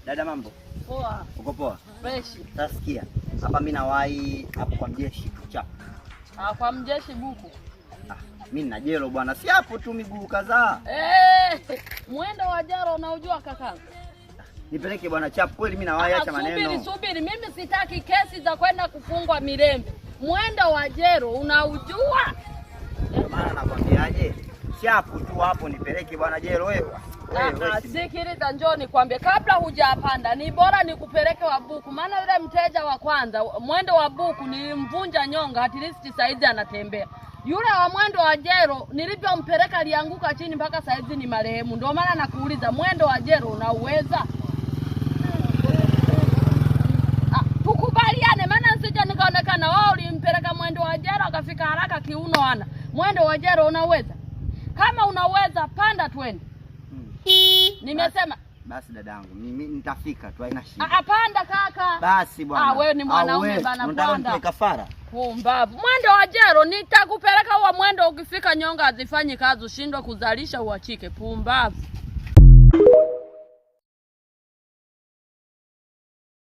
Dada, mambo? Poa. Uko poa? Fresh. Sasa sikia. Hapa mimi nawahi hapo kwa mjeshi chap. Ah, kwa mjeshi buku. Ah, mimi nina jelo bwana. Si hapo tu miguu kadhaa. Eh, mwendo wa jero unaujua kaka? Nipeleke bwana chap kweli mimi nawahi, acha maneno. Subiri, subiri. Mimi sitaki kesi za kwenda kufungwa Mirembe. Mwendo wa jero unaujua? Ndio maana nakwambiaje? Si hapo tu hapo nipeleke bwana jelo wewe. Sikiliza, njoo nikwambie, kabla hujapanda ni bora nikupeleke Wabuku, maana yule mteja wa kwanza mwendo wa Buku nilimvunja nyonga, at least saizi anatembea. Yule wa mwendo wa jero nilivyompeleka alianguka chini mpaka saizi ni marehemu. Ndio maana nakuuliza mwendo wa jero unauweza? Ah, tukubaliane, maana nsije nikaonekana wao ulimpeleka mwendo wa jero akafika haraka kiuno ana. Mwendo wa jero unauweza? Kama unaweza panda twende. Nimesema basi dadangu, mimi nitafika tu, haina shida. Hapanda kaka. Basi bwana. Ah, wewe ni mwanaume bana, panda. Kafara. Pumbavu. Mwendo wa jero nitakupeleka huo mwendo, ukifika nyonga hazifanyi kazi, ushindwe kuzalisha uachike. Pumbavu.